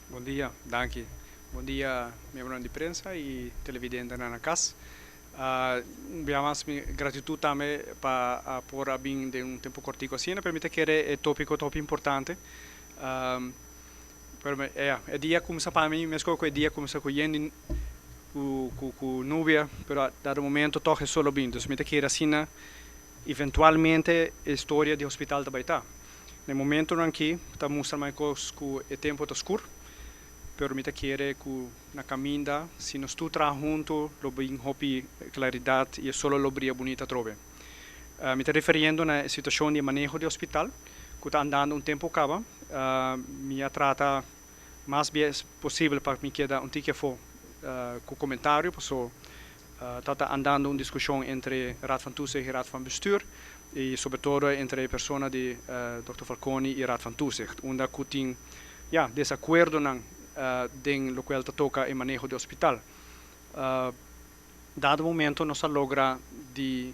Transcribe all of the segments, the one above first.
Bon dia, danki. Bon dia, miembronan di prensa y televidentenan na cas. Un bia mas mi gratitud tambe pa por a bin den un tempo cortico asina, pero mi ta kere e topico ta hopi importante. Pero ya, e dia cuminsa pa mi mesco cu e dia cuminsa cu yen di cu nubia, pero dado momento toch e sol a bin. Dus mi ta kere asina eventualmente e historia di hospital ta bay ta. Na e momentonan aki ta mustra mai cos cu e tempo ta scur, pero mi ta kere cu na caminda si nos tur traha hunto lo bin hopi claridad y e solo lo bria bunita atrobe. Mi ta referiendo na e situacion di e maneho di hospital cu ta andando un tempo caba. Mi a trata mas bies posibel pa mi keda un tiki afo cu comentario paso ta ta andando un discusion entre Raad van Toezicht y Raad van Bestuur y sobre todo entre e persona di Dòkter Falconi y Raad van Toezicht unda cu tin ya desacuerdonan den locual ta toca e maneho di hospital. Dado momento nos a logra di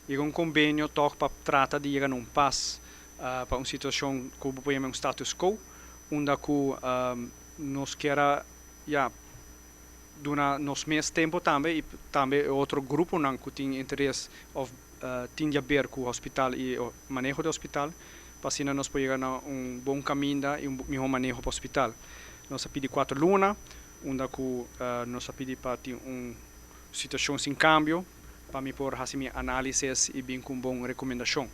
yega un convenio tog pa trata di yega na un pas pa un situacion cu bo por yama un status quo unda cu nos kier a ya duna nos mes tempo tambe y tambe e otro gruponan cu tin interes of tin di haber cu hospital y e maneho di hospital pa asina nos por yega na un bon caminda y un miho maneho pa hospital. Nos a pidi cuatro luna unda cu nos a pidi pa tin un situacion sin cambio pa mi por haci mi analisis y bin cu un bon recomendacion.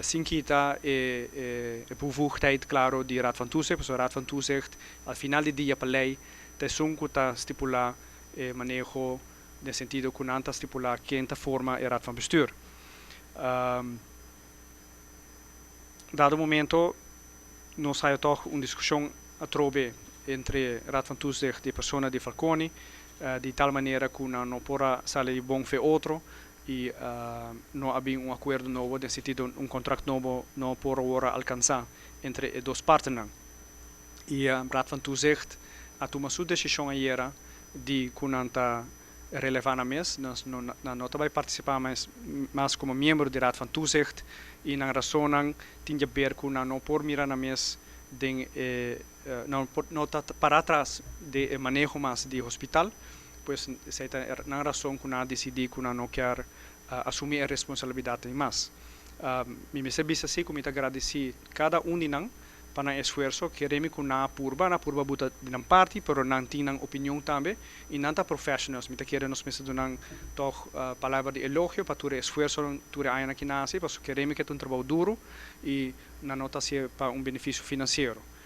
Sin kita e bevoegdheid claro di Raad van Toezicht, pasobra Raad van Toezicht al final di dia pa ley ta esun cu ta stipula e maneho den sentido cu nan ta stipula ken ta forma e Raad van Bestuur. Dado momento nos haya tog un discusion atrobe entre Raad van Toezicht di e persona di Falconi di tal manera cu nan no por a sali di bon fe otro y no a bin un acuerdo nobo den sentido un contract nobo no por awor a alcansa entre e dos partenan. Y Raad van Toezicht a tuma su decision ayera di cu nan ta releva nan mes, nan no ta bay participa mas como miembro di Raad van Toezicht y nan razonnan tin di haber cu nan no por mira nan mes den e nan no ta para atras di e maneho mas di hospital. Pues esei ta nan rason ku nan a disidí ku nan no kier asumí e responsabilidat ei mas. Mi mester bisa si ku mi ta gradisí kada un di nan pa nan esfuerso. Kere mi ku nan a purba, nan a purba buta di nan parti, pero nan tin nan opinion tambe i nan ta professionals. Mi ta kere nos mester duna nan tòg palabra di elogio pa tur e esfuersonan tur e añanan ki nan a hasi, pasobra kere mi ku e ta un trabou duru i nan no ta hasié pa un benefisio finansiero.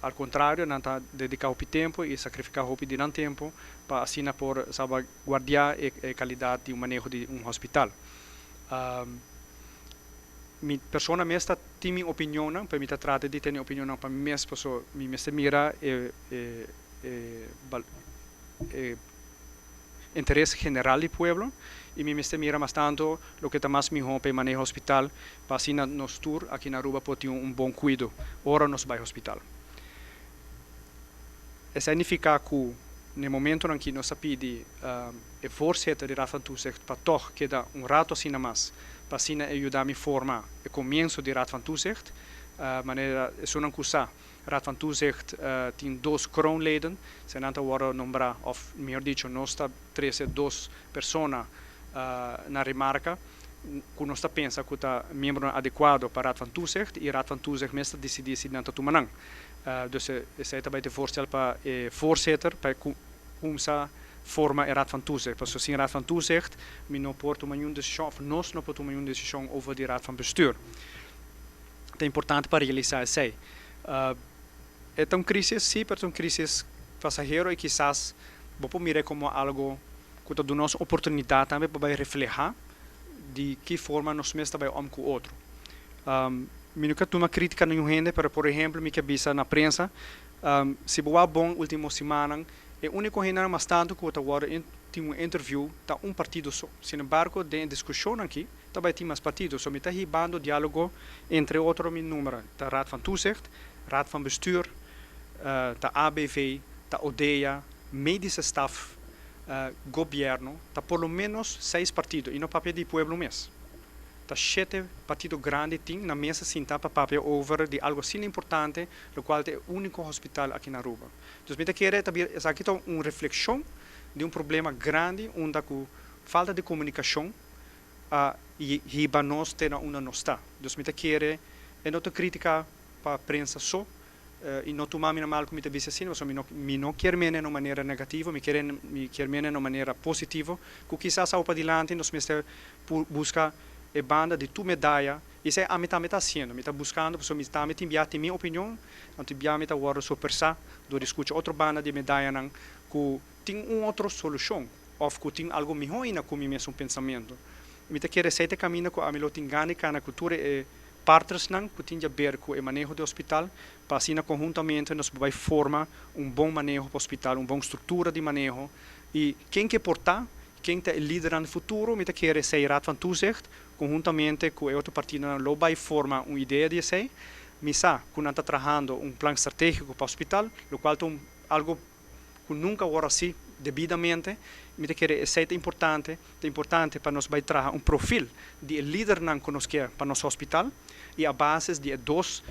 Al contrario, nan ta dedica hopi tempo y sacrifica hopi di nan tempo pa asina por salvaguardia e calidad di un maneho di un hospital. Mi persona mes ta tin mi opinionnan, pero mi ta trata di tene opinionnan pa mi mes paso mi mester mira e e interes general di pueblo y mi mester mira mas tanto loke ta mas miho pa e maneho hospital pa asina nos tur aki na Aruba por tin un bon cuido ora nos bay hospital. Esey nifica cu na e momentonan ki nos a pidi e voorzitter di Raad van Toezicht pa tog keda un rato asina mas pa asina e yuda mi forma e comienso di Raad van Toezicht manera esunnan cu sa Raad van Toezicht tin dos kroonleden, si nan ta wòrdu nombrá òf mihor dicho nos ta trese dos persona na remarka ku nos ta pensa ku ta miembronan adekuado pa Raad van Toezicht i Raad van Toezicht mes ta disidí si nan ta tuma nan. Dus esei ta bai te voorstel pa e voorzitter pa e kumsa forma e Raad van Toezicht. Pasobra sin Raad van Toezicht mi no por tuma niun desishon òf nos no por tuma niun desishon over di Raad van Bestuur. Ta importante pa realisá esei. E ta un crisis, sí, pero ta un crisis pasahero y kisas bo por mir'é como algo cu ta duna nos oportunidad tambe pa bay refleha di ki forma nos mes ta bay om cu otro. Mi no ke tuma critica na niun hende, pero por ehemplo mi ke bisa na prensa, si bo wak bon ultimo simannan, e unico hendenan mas tanto cu ta wordo tin un interview ta un partido so. Sin embargo den e discusionnan aki, Ta bai tin mas partido. So mi ta hibando dialogo entre otro mi numera ta Raad van Toezicht, Raad van Bestuur, ta ABV, ta ODEA, medische staf, gobierno, ta por lo menos seis partido y no papia di pueblo mes. Ta shete partido grandi tin na mesa sinta pa papia over di algo asina importante, locual ta e unico hospital aki na Aruba. Dus mi ta kere ta bira esaki ta un reflexion di un problema grandi unda cu falta di comunicacion a hiba nos te na unda nos ta. Dus mi ta kere e no ta critica pa prensa so y no tuma mi na mal cu mi ta bisa asina pasobra mi no mi no kier mene na un manera negativo, mi kier mi kier mene na un manera positivo cu kisas awo padilanti nos mester busca e banda di tur medaya y esey ami tambe ta haciendo, mi ta buscando pasobra mi tambe tin bia tin mi opinion, anto bia mi ta wordo sorpresa door di scucha otro banda di medayanan cu tin un otro solucion of cu tin algo miho aina cu mi mesun pensamento. Mi ta kere esey ta e caminda cu ami lo tin gana di cana cu tur e Partnersnan ku tin djaber ku e maneho di hospital pa asina konhuntamente nos por bai forma un bon maneho pa hospital, un bon struktura di maneho i ken ke por ta, ken ta e lidernan di futuro, mi ta kere esei Raad van Toezicht konhuntamente ku e otro partidonan lo bai forma un idea di esei. Mi sa ku nan ta trahando un plan strategiko pa hospital, lokual ta un algo ku nunka wòrdu hasi debidamente. Mi ta kere esei ta importante, ta importante pa nos bai traha un profil di e lidernan ku nos ke pa nos hospital i a basis di e dos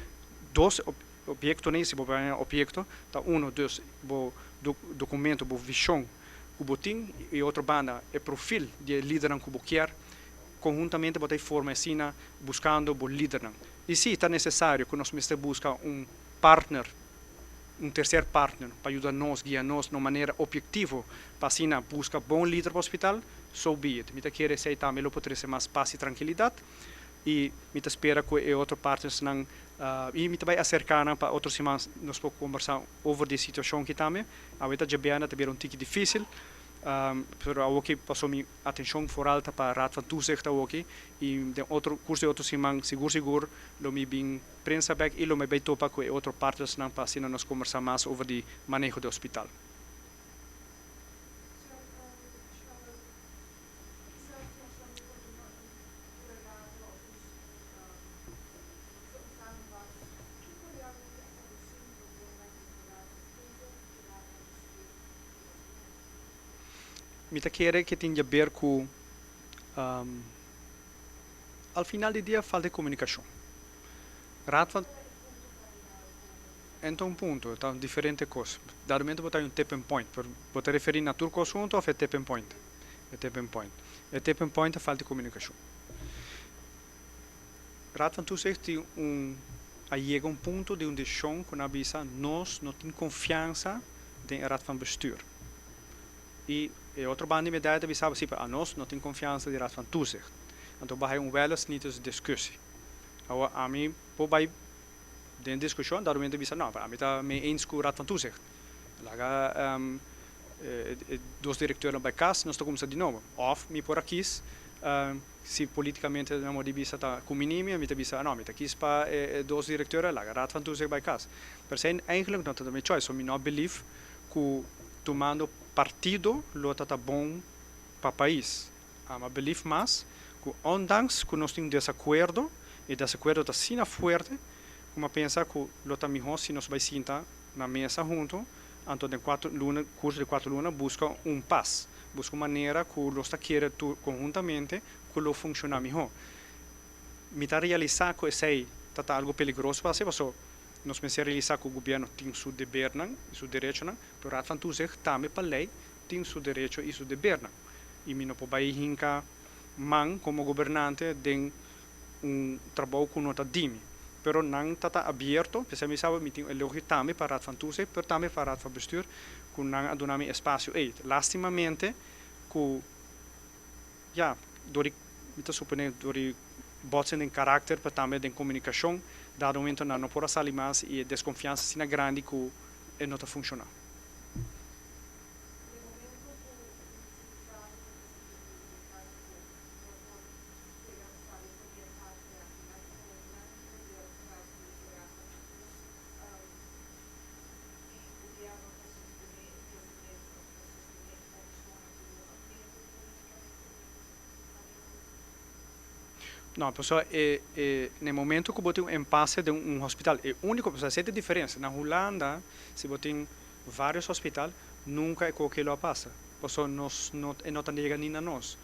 dos obiektonan, si bo bai haña obiekto, ta uno dus bo dokumento, bo vishon ku bo tin i otro banda e profil di e lidernan ku bo kier, konhuntamente bo ta forma asina buskando bo lidernan. I si ta nesesario ku nos mester buska un partner. Un tercer partner pa yuda nos, guia nos na un manera objetivo pa asina busca bon lider pa hospital, so be it. Mi ta kere esey tambe lo por trece mas paz y trankilidad y mi ta spera cu e otro partnersnan y mi ta bay acerca nan pa otro siman nos por combersa over di e situacion aki tambe. Awe ta djabièrnè ta bira un tiki dificil pero awoki paso mi Atencion foral ta pa Raad van Toezicht awoki y den otro curso di otro siman sigur sigur lo mi bin prensa bek y lo mi bay topa cu e otro partnersnan pa asina nos combersa mas over di maneho di hospital. Mi ta kere ke tin djaber ku al final di dia falta e komunikashon. Raad van En ta un punto, ta diferente kos. Dado momento bo ta un tipping point, pero bo ta referi na tur kos hunto of e tipping point? E tipping point. E tipping point ta falta e komunikashon. Raad van Toezicht tin un a yega un punto di un desishon ku nan a bisa nos no tin konfiansa den e Raad van Bestuur. I e otro banda di medaya ta bisa bo si, pero anos no tin konfiansa di Raad van Toezicht. Anto bo haya un wèles niet dus diskussie. Awor ami por bai den diskushon, dado momento bisa no, pero ami ta mee eens ku Raad van Toezicht. Laga e dos direkteurnan bai kas, nos ta kumsa di nobo. Òf mi por a kis si politikamente na modo di bisa ta kumini mi, mi ta bisa no, mi ta kis pa e dos direkteurnan laga Raad van Toezicht bai kas. Pero esei eigenlijk no ta mi choice, so mi no a believe ku tumando partido lo ta ta bon pa pais. Ama belief mas ku ondanks ku nos tin un desakuerdo, e desakuerdo ta asina fuerte ku mi a pensa ku lo ta mihó si nos bai sinta na mesa huntu, anto den kuater luna, kurso di kuater luna buska un pas, buska un manera ku nos ta kere tur konhuntamente ku lo funshoná mihó. Mi ta realisá ku esei ta ta algu peligroso pa hasi pasobra nos mester realisá ku gobièrnu tin su debernan i su derechonan, pero Raad van Toezicht tambe pa lei tin su derecho i su debernan. I mi no por bai hinka man komo gobernante den un trabou ku no ta di mi. Pero nan ta ta abierto, p'esei mi sa mi tin un elogio tambe pa Raad van Toezicht, pero tambe pa Raad van Bestuur ku nan a duna mi espasio ei. Lastimamente ku ya, dor di, mi ta suponé dor di botsing den karakter, pero tambe den komunikashon, dado momento nan no por a sali mas i e deskonfiansa asina grandi ku e no ta funshoná. No, pasobra e e na e momento ku bo tin un empase den un hospital, e úniko, pasobra esei ta e diferensia. Na Hulanda, si bo tin vários hospital, nunka e koke lo a pasa, pasobra nos no e no ta yega ni na nos,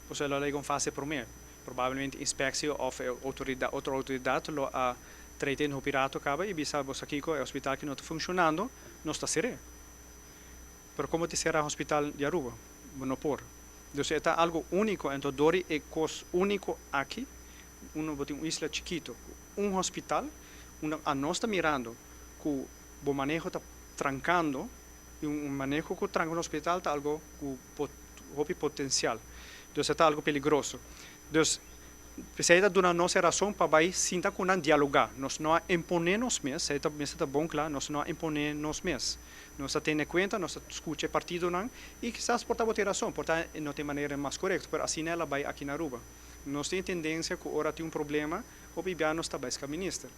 pasobra e lo a yega un fase promé. Probablemente inspectie of autoridad, otro autoridad lo a trece un hopi rato caba y bisa bo kico, e hospital cu no ta funcionando, nos ta cera. Pero con ta cera hospital di Aruba? No por. Anto, ta algo unico, anto dor di e cos unico aki, un un isla chikito, un hospital, un, anos ta mirando cu e maneho ta trancando, y un maneho cu tranca un hospital ta algo cu hopi potencial. Anto, ta algo peligroso. Anto, esey ta duna nos rason pa bay sinta cu nan dialoga. Nos no a impone nos mes, esey ta bon cla, nos no a impone nos mes. Nos ta tene cuenta, nos ta scucha partidonan, y kisas por ta rason, por ta no tin manera mas corecto, mas asina el a bay aki na Aruba. Nos tin tendencia cu ora tin un problema, hopi biaha nos ta bay minister.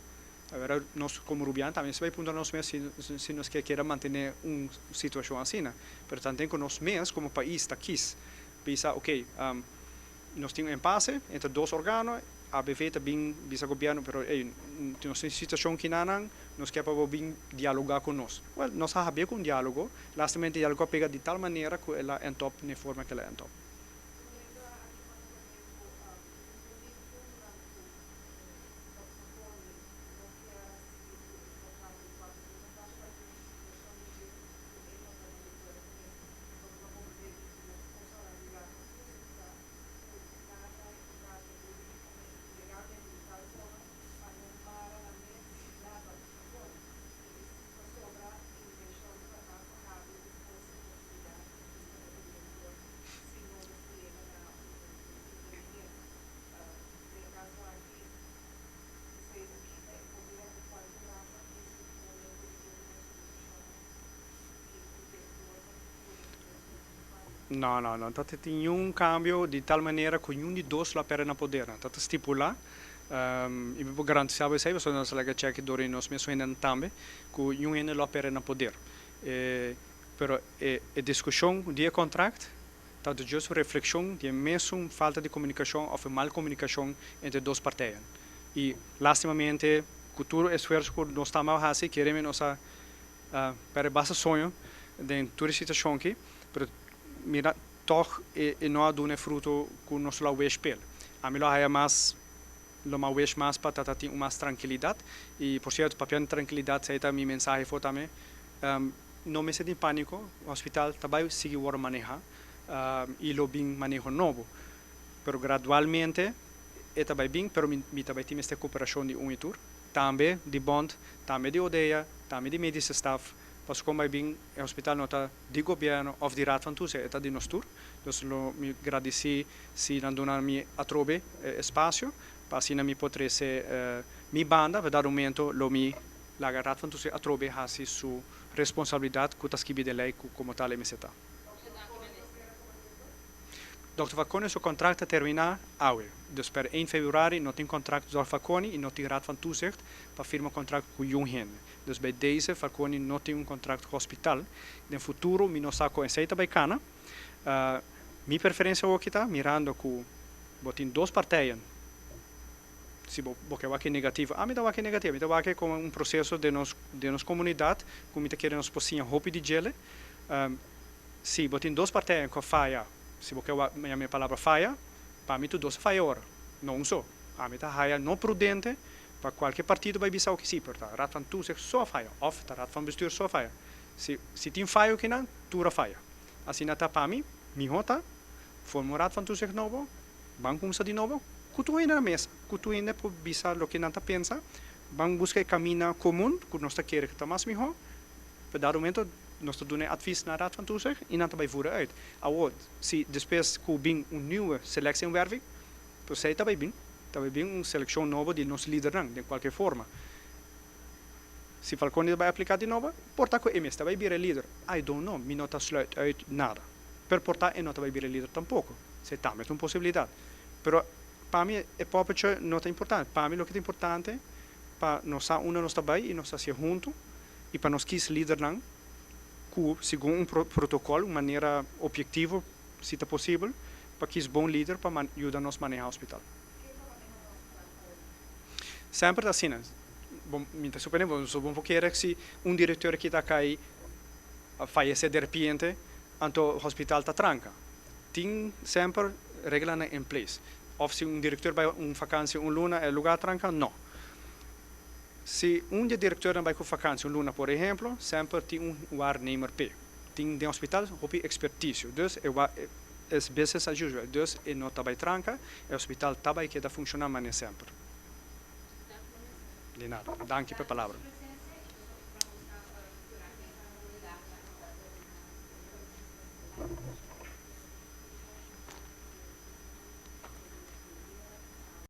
Awor, nos como Rubiano tambe ta bay puntra nos mes si nos kier mantene un situacion asina. Pero tambe cu nos mes como pais ta kies pensa, ok, nos tin un impasse entre dos organo, ABV ta bin bisa gobierno, pero hey, nos tin situacion cu nan, nos kier pa bin dialoga cu nos. Well, nos a habia cu un dialogo, lastimamente dialogo a pega di tal manera cu el a end up na forma cu el a end up. No, no, no. Ta tin un cambio di tal manera cu ningun di dos lo perde na poder. Ta stipula, y mi por garantisa esey, pasobra nos a check door nos mes tambe, cu ningun hende lo perde na poder. Pero e discusion di contract ta just reflexion di mesun falta di comunicacion of mal comunicacion entre dos partido. Y lastimamente, cu tur esfuerso cu nos ta haciendo, kier nos a pero basta soño den tur situacion aki, pero mira, toch e no a duna fruto cu nos lo wish p'e. Ami lo haya mas lo m'a wish mas pa tata tin mas trankilidad y, por cierto, pa trankilidad, esey ta mi mensahe for tambe. No mester tin panico, hospital ta bay sigui wordo maneha y lo bin maneho nobo. Pero gradualmente e ta bay bin, pero mi tambe tin e cooperacion di un y tur. Tambe di bond, tambe di ODEA, tambe di medische staf. Pas con bay bin, e hospital no ta di gobierno of di Raad van Toezicht, ta di nos tur. Dus lo mi gradici si nan duna mi atrobe espacio, pa asina mi por trece mi banda, pa dado momento lo mi laga Raad van Toezicht atrobe hasi su responsabilidad cu ta skibi den ley como tal MZ. Dr. Falconi su contract a termina awe. Dus per 1 februari no tin contract Dr. Falconi y no tin Raad van Toezicht pa firma contract cu ningun hende. Dus bij deze Falconi no tin un contract cu hospital. Den futuro mi no sa con esey ta bay cana. Mi preferencia aki ta mirando cu bo tin dos partijen. Si bo kier wak negativo, ami ta wak negativo, mi ta wak como un proceso di nos comunidad, cu mi ta kere nos por siña hopi di dje. Si bo tin dos partijen cu faya, si bo kier mi palabra faya, pa mi tur dos faya ora, no un so. Ami ta haya no prudente pa cualkier partido bay bisa cu si, pero Raad van Toezicht so faya, of ta Raad van Bestuur so faya. Si tin fayo akinan, tur a faya. Asina ta pa mi, miho ta, forma un Raad van Toezicht nobo, ban cuminsa di nobo, cu tur na mesa, cu tur hende por bisa loke nan ta pensa, ban busca e caminda comun, cu nos ta kere cu ta mas miho, pa dado momento nos ta duna advies na Raad van Toezicht y nan ta bay voeren uit. Awor, si despues cu bin un nieuwe selectie en werving, pues esey ta bay bin, ta bay bin un seleccion nobo di nos lidernan, di cualkier forma. Si Falconi bay aplica di nobo, por ta cu e mes ta bay bira lider. I don't know, mi no ta sluit uit nada. Pero por ta e no ta bay bira lider tampoco. Esey tambe ta un posibilidad. Pero pa mi e poppetje no ta importante. Pa mi loke ta importante pa nos sa unda nos ta bay y nos haci hunto y pa nos kies lidernan cu segun un protocol, un manera objetivo, si ta posibel, pa kies bon lider pa yuda nos maneha hospital. Semper asina. Bon, mi ta supone, bon, so bon kier si un director cu ta cay fayece di repente, anto hospital ta tranca. Tin semper regla in place. Of si un director bay un vakantie un luna, e lugar tranca? No. Si un di director bay cu vakantie un luna, por ehempel, semper tin un waarnemer p'e. Tin den hospital hopi experticio. Dus e is business as usual. Dus e no ta bay tranca, e hospital ta bay keda funciona manera semper. Di nada. Danki pa e palabra.